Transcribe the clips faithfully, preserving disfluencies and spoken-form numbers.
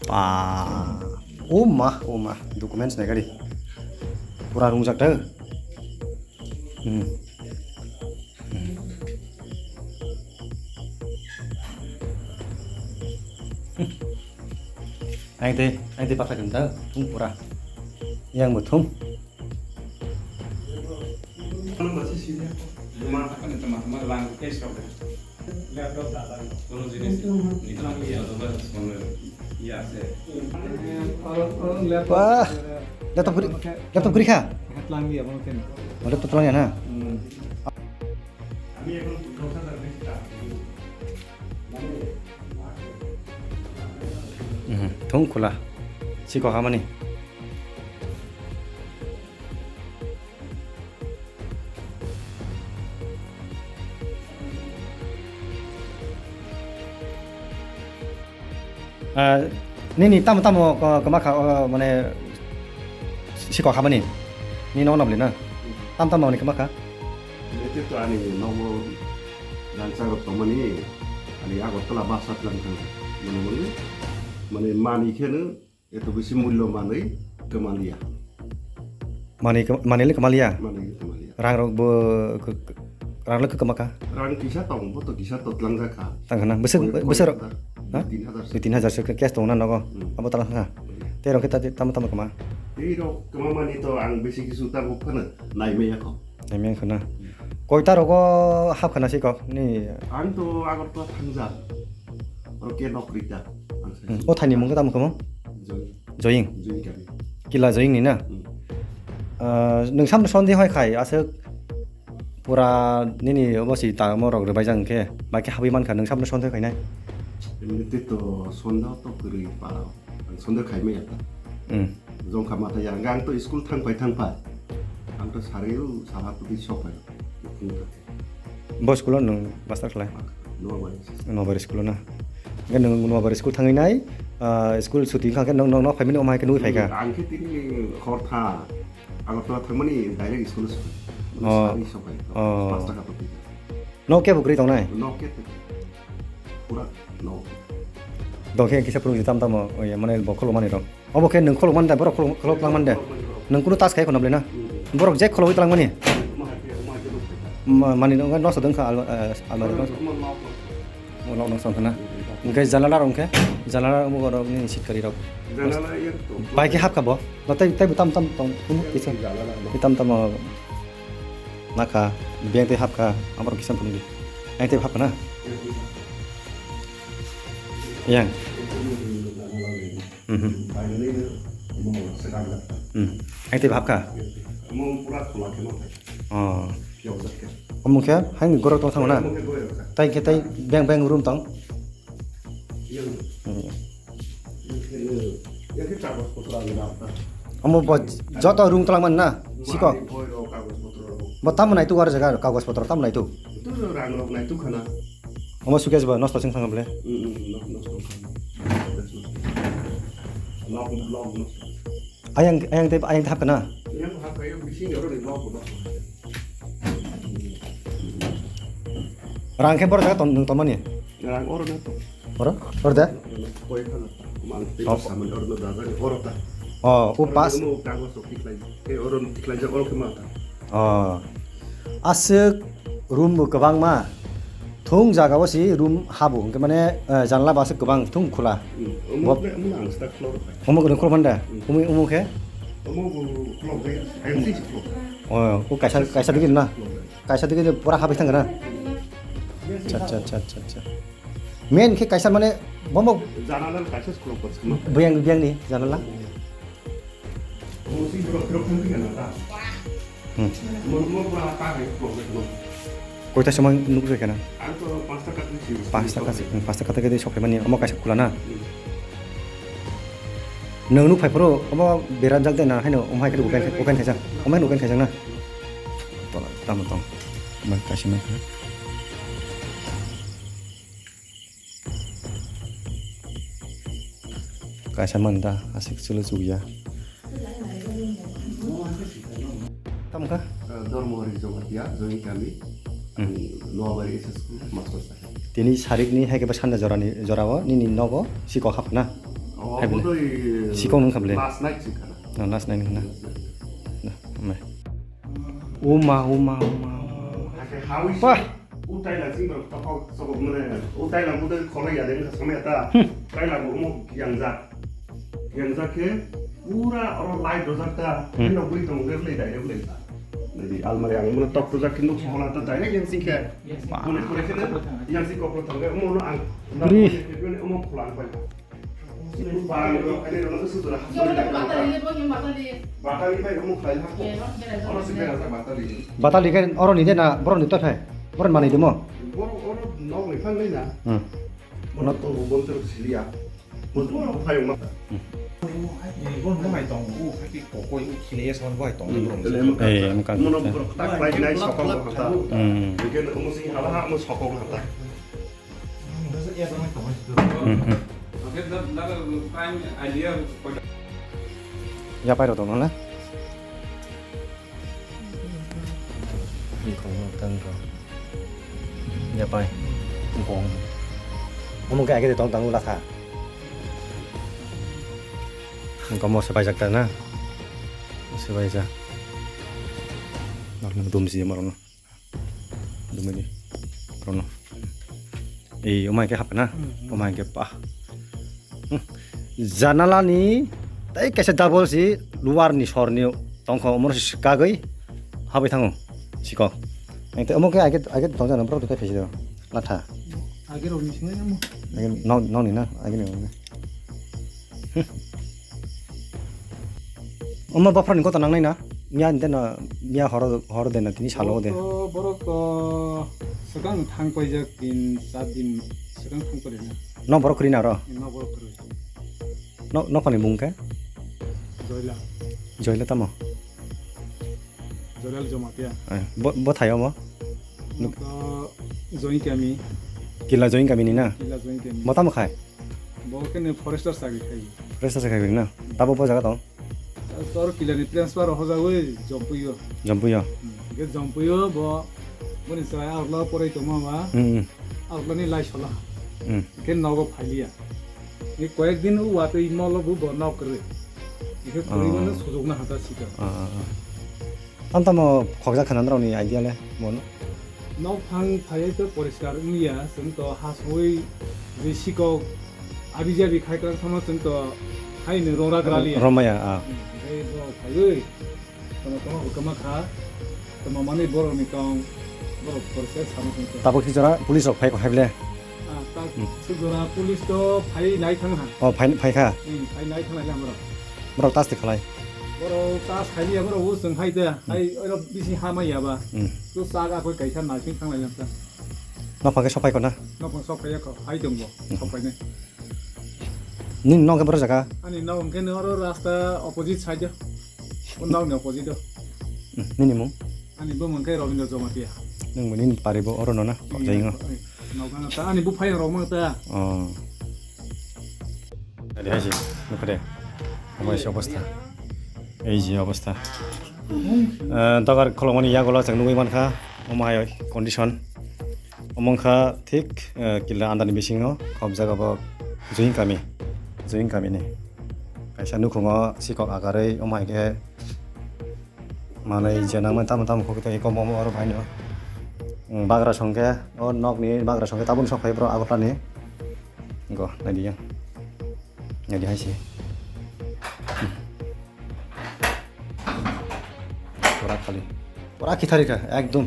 Pa. O ma, o ma, documents nai gari. Pura rungjak da. Hmm. Hmm. Ang tei, ang tei bakha kang da, thung pura. Yang bo thung. Wah, laptop guri, laptop guri kha? Oh, laptop tlang ya na? Mhm, thung khula. Siko hamani. Ah, nini tamo tamo ko-, kwma kha, o, mane, sikok hamani? Nini nogo nabli na? Tam tamo ni kwma kha? Bete to ani nogo rangchak rok tongmani, ani Agartala bus stop lang thang. Mane, mane, mane mani kheno eto bisi mullo manwi kwmaliya. Mani kwm-, mani le kwmaliya? Mani le kwmaliya. Rang rok bo kw-, kw-, rang le kwma kha? Rang kisa tong, bo to kisa to tlangjak kha. Tang khana? Bwswk, bwswk rok? Ha? Tin hajar se. Tin hajar se cash tong na nogo? Hmm. Abo tlang kha? Hmm. Tei rok khe ta-, tamo tamo kwma? Tei rok kwma mani to ang bisi kisu ta bo phano nai maya kho. Nai maya khana? Hmm. Koita rogo hap khana sikok ni? Ang to Agartala thangjak. Oro ke nok rita. Ang sai. Hmm. O thani mung tamo kwma? Joy. Joying? Joying kami. Kila Joying ni na? Hmm. Ah, nwng samno sonde hoi khai, aswk pura nini obo si tamo rok rwbaijak hwnkhe, bai khe habwi mankha, nwng samno sonde hoi khainai? Emnite to sonde to kwrwi para, ang sonde khai maya ta. Hmm. Jongkha mata ya, ang to school thang phai thang phai. Ang to sari u sara pudi sok phai. Bo school o nwng master khlai? Noabari. Noabari school o na? Hwnkhe nwng Noabari school thangwi nai, ah, school suti wngkha khe nwng, nwng nok phaimani omo hai khe nugwi phaikha? Hmm, ang khe tini hor tha. Agartala thangmani direct school o sokha. Oh. Sari sokha. Oh. Paanch taka to pika. Nok kebo kwrwi tongnai? Nok kebo. Pura nok. Dongkhe kisa phwrwngdi tam tamo, oya, mane bo kholomani rok. Obo khe nwng kholok mani da, borok kholok, kholok lang mani da. Nwng kunu tas khai khonam le na. Borok je kholok lang mani. Ma-, mani no, no sodong kha alma-, eh, almari no. Mo nok no song khana. Hwnkhe janala rok hwnkhe, janala rok borok ni sitkari rok. Janala yak to. Bai khe hap kha bo. No tai, tai bo tam tam tong, kunu kisa. Janala rok. Tam tam, oh, nakha, beng tai hap kha, amar kisa phunugdi. Ai tai hap kha na. Yang. Mhm. Hmm. Hai tei hap kha? Oh. Omo khe, hai ni gorok tong thangma na? Tai khe tai beng beng room tong? Hmm. Omo bo joto room twlang man na? Siko? Bo tamo naituk o jaga kagoj potro tamo naituk? Omo suitcase bo nosto chwng thangkha bwle? Mm, mm, no-, nosto wngkha. Nok, nok nosto. Ayang, ayang tei, ayang tei hapkha na? Ayang hapkha, ayang bising oro ni nok nosto. Rang khe boro jaga ton-, tongmani? Rang oro na to. Oro? Oro de? Koi khana. Mang tei samani oro no dajak, oro ta. Oh, o pas. Oro no kagos rok tiklai. Tei oro no tiklai jak, oro khe ma ta. Oh. Aswk room bo kwbangma. Thung jaga o si room habo. Hwnkhe mane, eh, janla bo aswk kwbang thung khula. Hmm. Bo- Omo, omo ang start floor bai. Omo kwrwng khulok manda? Hmm. Omo, omo khe? Omo bo khulok bai. Ang si khulok. Oh, o kaisa, kaisa digi na? Khulok bai. Kaisa digi pura habai thang na? Cha, cha, cha, cha, cha. Main khe kaisa mane bomo janala kaisa khulok bai. Buyang, buyang ni janala. Hmm. Koita se mang nukjai kana? Paanch ta ka, hmm, paanch ta ka tei sok phaimani, omo kaisa khula na? Nwng nuk phai phuru omo beranjak de na, haino omo hai khe open, open khaijak, omo haino open khaijak na? Tola tamo tong, omo kaisa mang kha. Kaisa manda aswk chwlwi chukya. Tamo kha? Dharmahari Jamatia, Join Kami, hmm. Noabari S S School, master sa. Tini sarikni hai khe ba sanda jorani jorao nini nogo sikok hapna. Oh, hai bole. Sikong nung kha bole? Last night sih kana. No, last night kana. Nah, mai. Uma, uma, uma, uma. Wah. Utai lang sing bro, kapal sokok mene. Utai lang utai kholo ya deng kasam ya ta. Utai lang umo yang jak. Yang jak ke pura oro light dojak ta. Eno bui tong le le dai le ta. Jadi almari ang mene tok dojak ke nuk khola ta dai yang sing ke. Bune kore ke yang sing kok tong le umo no ang. Bri. Umo khola ang pai. Batali khe oro ni de na borok ni tophai borok ni manwi de mo. Hmm. Ya pai rok tong nang na? Bikong no tang rok. Ya pai. Bikong. Omo khe aike tong tang latha. Bikong mo se pai jak ta na? Se pai jak. Nok no dum si mo rok no. Dumini. Rono. Ei, omai ke hapna. Hmm, hmm. Omai ke pa. Hmm. Janala ni tai kaisa double si luar ni sor ni tongkho omor si kagwi habai thango. Siko. Ente omo ke age age tong jana borok tei phesi do. Latha. Age rok ni sinai mo. Age no no ni na age ni. Omo bophrani koto nangnai na? Miya de na, miya horo, horo de na tini salo de. Borok to, borok to swkang thang paijak tin, char din swkang thang paijak na. No borok kwrwi na oro? No borok kwrwi. No, no koni mung khe? Joila. Joila tamo? Joila Jamatia. Eh, bo, bo thayo mo? Omo to Join Kami. Kila Join Kami ni na? Kila Join Kami. Mo tamo khai? Bo khe ni forester chakri khai. Forester chakri khai na? Tabo bo jaga tong? Tor kila ni transfer hojagwi Jompuio. Jompuio. Hmm. Ke Jompuio bo boni chwrai arlo porai tongma ba. Hmm, hmm. Arlo ni lai sola. Hmm. Ke nogo phailiya. Ni koyek din u watwi molo bu bo nok kwrwi. Ke kwrwi mano sujukna hata sika. Ah, ah, ah. Tamo tamo khokjak khana norokni idea le bono. Nok phang phaiwi to poriskar wngya, chwng to hasoi je sikok abi jabi khai kwrang thangma chwng to haino rong rak raliya. Romaya, ah. Hmm, tei borok phaiwi tamo tamo hukuma kha, tamo manwi borokni tong, borok poriskar sama chwng to. Tabuk si jora police rok phai ko haible. Ah, ta sujora police to phai nai thang ha. Oh, phai, phai kha. Hmm, phai nai thang lai borok. Borok tas te khalai. Borok tas khai ya borok u chwng hai de. Hmm. Hai oro bisi ha mai ya ba. Hmm. To sa ga koi kaisa nai thang lai ta. No phang ke sopai ko na. No phang sopai ya ko. Hai dong bo. Hmm. Sopai ne. Nini nok borok jaga? Ani nok hwnkhe nw oro rasta opposite side o. O nok ni opposite o. Hmm, nini mung? Ani bumung khe Robindra Jamatia. Nwng bo nini paribo oro no na? Hmm, jai ngo. Nok ano ta ani buphai rok mang ta. Oh. Adi hai si, nukho de. Omo hai si obostha. Ei je obostha. Eh, dogar kholongmani yagulo chwng nugwi mankha. Omo hai condition. Omo wngkha thik, eh, kila andani bisingo khobjak abo Join kami, Join kami ni kaisa nukhungo sikok agarwi omo hai khe manwi je nangmani tamo tamo khogwi tongwi komo omo oro baino. Bagra songkhe o nokni bagra songkhe tabukni sok phai borok Agartala ni. Go naidi yang. Naidi hai se. Pura khali. Pura khithari kha ekdom.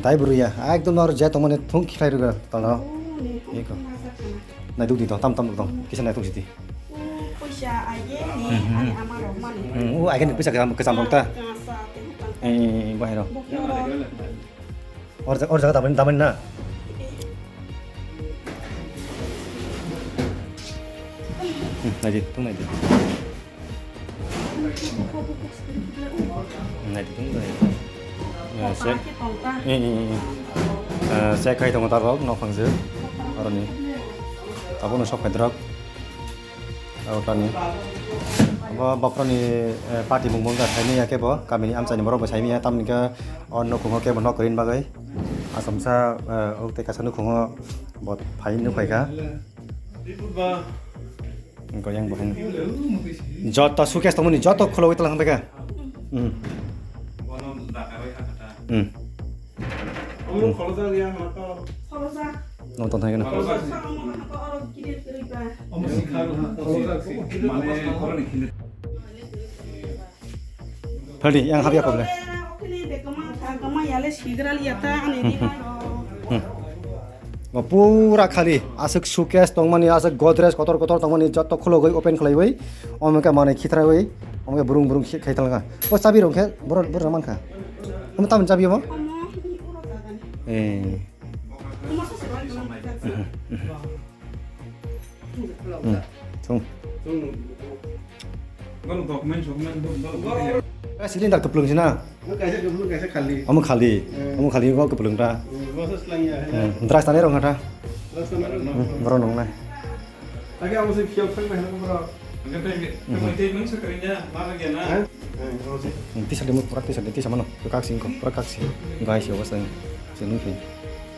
Dai bwrwi ya ekdom aro je tongmani thung khithai rwgwi tongno. Eko. Naiduk di tong tam tam tong kisa naiduk sidi. Poisa aye ni ani ama rok mani. Hmm, o aye ni poisa kacham kacham rok ta. Eh, bahai rok. Or jaga, or jaga damani, damani na. Hmm, naidi, tung naidi. Naidi, tung naidi. Eh, se, eh, eh, eh, eh. Eh, se khai tongo tabok, nok phangse. Aroni. Tabok no sok khai drok. Abo tani. Bo bokhorokni, eh, party mung mung kha saimanya khe bo kamini amchaini borok bo saimanya tamoni khe o nukhungo khe bo nok kwrwini bagwi. Asomsa, eh, o tei kaisa nukhungo bo phai nukphai kha. Goyang bohong. Joto suitcase tongmani joto khulogwi tlang thangbai kha. Hmm. Hmm. Nong tong thangkhe no. Phaldi, yang habya koble. Hmm. O pura khali, aswk suitcase tongmani, aswk Godrej kotor kotor tongmani, joto khulogwi open khlaiwi, omo khe manwi khithrawi, omo khe brung brung khai tongkha. O chabi rok khe borok, borok mankha. Omo tamni chabi omo? Eh. Hmm. Thung. Bono document, document, bo-, bo-, bo-, Eh, cylinder kwplung sina. Omo kaisa kwplung, kaisa khali. Omo khali. Eh. Omo khali, omo kwplung ta. Hmm, omo se slang ya, ya. Hmm, drugs tanai rok ngata. Drugs tanai rok. Hmm, borok nongnai. Lagi amo se phiya thang bai hwnwi borok. Hwnkhe tei, tei, tei mung sakari ya, ma lagi na. Eh? Eh, omo se. Hmm, tisa de mo, pura tisa de, tisa mano. Kak sing ko, pura kak sing. Guys, ya, basta. Sini, sini.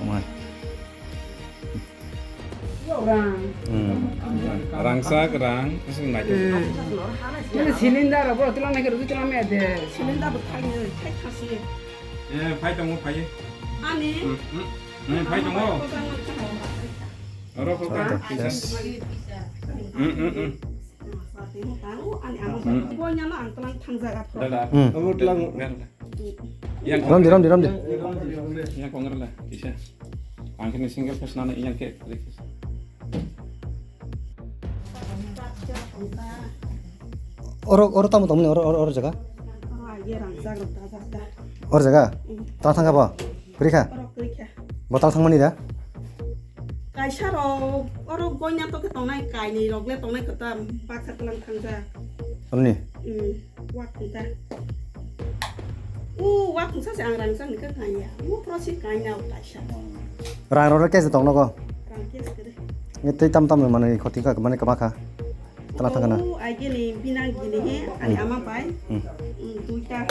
Omo hai. Rang. Hmm. Rangchak, rang, aswk naithok. Hmm. Nini cylinder rok boro tilang naikhe rwgwi tilang maya de. Cylinder bo thangwi thai thasi. Eh, phai tongo, phai. Ani? Hmm, hmm. Hmm, phai tongo. Oro ko ka. Yes. Hmm, hmm, hmm. Ani amo. Hmm. Bo nyano ang tlang thangjak aphro. Dada. Hmm. Amo tlang. Ramdi, ramdi, ramdi. Yang kong rela, kisa. Ang kini single face nana yang ke. Oro, oro tamo tamo ni, oro, oro, oro jaga. Oro jaga. Tang thang ba. Kwrwi kha? Borok kwrwi kha. Bo tal thangmani da? Kaisa rok oro goina to khe tongnai, kainwi rok le tongnai kwtal baksa tlang thangjak. Amni? Hmm, wak thung ta. U wak thung sa se ang rang chang ni khe kaiya. U pro si kaina o kaisa. Rang rok le kesa tong nogo? Rang kesa kere. Nge tei tam tam mane khoti kha mane kama kha. Tala thangana. O, ai gini, bina gini he, ani ama bai. Hmm. Hmm, duita.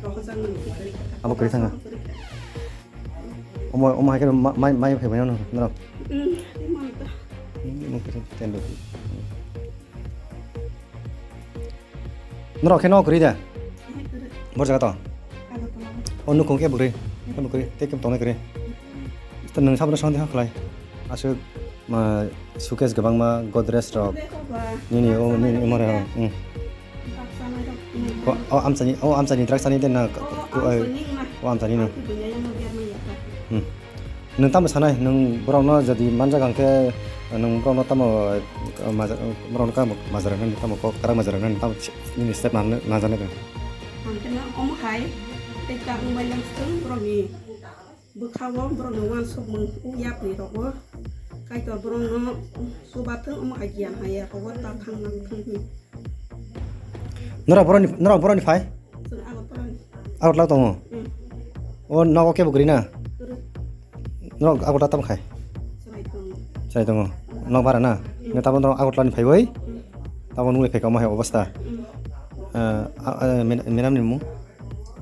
Rohojak ni kwrwi. Abo kwrwi thanga. Omo, omo hai khe ma-, mai, mai phai mano, no? Hmm, imang ta. Hmm, omo kwrwi tendo. Norok khe no kwrwi da? He, kwrwi. Bor jaga to? Agartala. O nukung khe bwrwi. Khe bwrwi. Tei khe tongnai kwrwi. Tei nwng sabono sandi ha khlai. Aswk ma suitcase kwbangma Godrej rok. Nini o, nini o mare, hmm. Baksa nai rok. O, o amchani, o amchani drugs ani den na, o, o, o, amchani na. O amchani no. Ang khe bunya yang no biar maya ta. Hmm. Nwng tamo sanai, nwng borokno jadi manjak hwnkhe, nwng borokno tamo, eh, maja-, borokno tamo majra nani, tamo kok kwrak majra nani, tamo nini step nani, najani rw. Ang khe no omo hai, tei ta wng bai lang swng borokni bwkha-o, borokni uansukmung, o yapri rogo, Kaitor borokno chubathwng, omo hai giyan hai ya rogo ta thang nang thang hi. Norok borokni, norok borokni phai? Chwng Agartala ni. Agartala tongo? Hmm. O nogo kebo kwrwi na? Kwrwi. Norok Agartala tamo khai? Chwrai tongo. Chwrai tongo. Nok bara na? Hmm. Nge tamo norok Agartala ni phaiwi? Hmm. Tamo nungni phaika omo hai obostha? Hmm. Ah, ah, ah, men-, menam ni mung?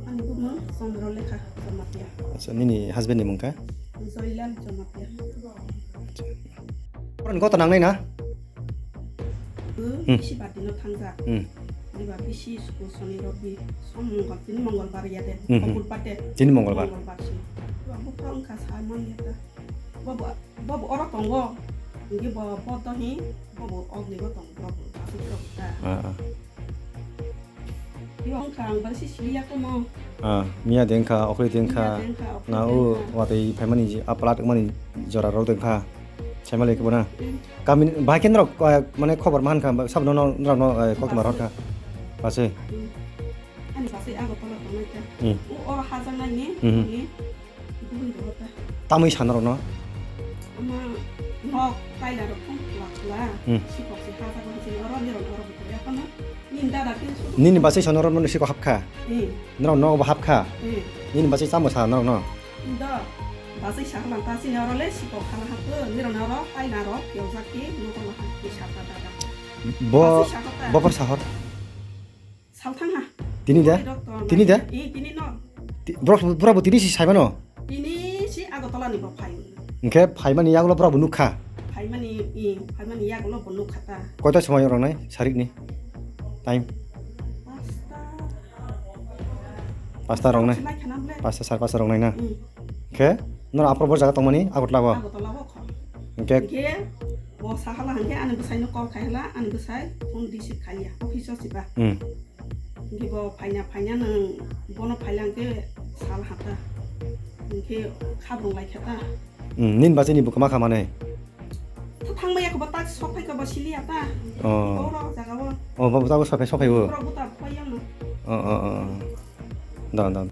Ani bumung Chandra Lekha Jamatia. Acha, nini husband ni mung kha? Joylal Jamatia. Acha. Borokni gota nangnai na? Bo Hmm. bisi bati no thangjak. Hmm. Diba bisi suku soni rok bi som mongol, tini mongol bar ya de. Hmm, hmm. Kopur pate. Tini mongol bar. Mongol bar si. Diba bo phang kha sa man ya ta. Bo bo, bo bo oro tongo. Ngi bo bo to hi, bo bo og ni bo tong, bo bo asuk rok ta. Ah, ah. Yo, wngkha, ang bai se siliya komo. Ah, miya de wngkha, okhri de wngkha. Miya de wngkha, okhri de wngkha. Na o watwi phaimani je, a plat wngmani jora rok de wngkha. Saimali kebo na. Mm. Kami bahai khe norok, eh, mane khobor mankha, sabno no, norok no, eh, kok toma rokha. Basi. Mm. Ani basi Agartala tongnai khe. Mm. O, oro hajaknai ni, Mm-hmm. ni. Tamwi sa norokno? Ama nok kaila rok phung khwla khwla, Hmm. Sikok se hajak wng sini oro nirok oro bukur ya kono. Nini dada khe sudu. Nini bachai sa norokno sikok hapkha? Eh. Norok nogo bo hapkha? Eh. Nini bachai chamo sa norokno? Indo bachai sa hwnang ta sini oro le sikok hala hapkha, nirok oro kaila rok yojak khe nogo la hapkha sa ta dada. Bo, Bachai sa hota. Bo por sahor? Salthangha. Tini de? Tini de? Tini de? Eh, tini no. Ti-, borok, borok bo tini si saimano? Tini si Agartala ni bo phai. Hwnkhe phaimani yagulo borok bo nukha? Phaimani Phaimani yagulo bo nukha ta. Koita somoi rok nai sarik ni time? Pasta. Pasta rok nai. Chilai khana ble. Pasta sar pasta rok nai na. Hmm. Khe nor apor bo jaga tongmani Agartala bo. Agartala bo kho. Hingke. Hingke bo sahala hingke ani bwsai no call khai hala ani bwsai phone receive khaiya office o siba. Hmm. Hingke bo phaina phaina nang bono phaila hingke sal hata. Hingke khabrung lai khata. Hmm, nin bachini bo kama khamane. Tha thangmaya ko bo tak sok phai ko bo sili ata. Oh. Boro jaga o. Oh, bo tak sok phai sok phai bo. Boro buta phai yang no. Oh, oh, oh, oh. Da, da.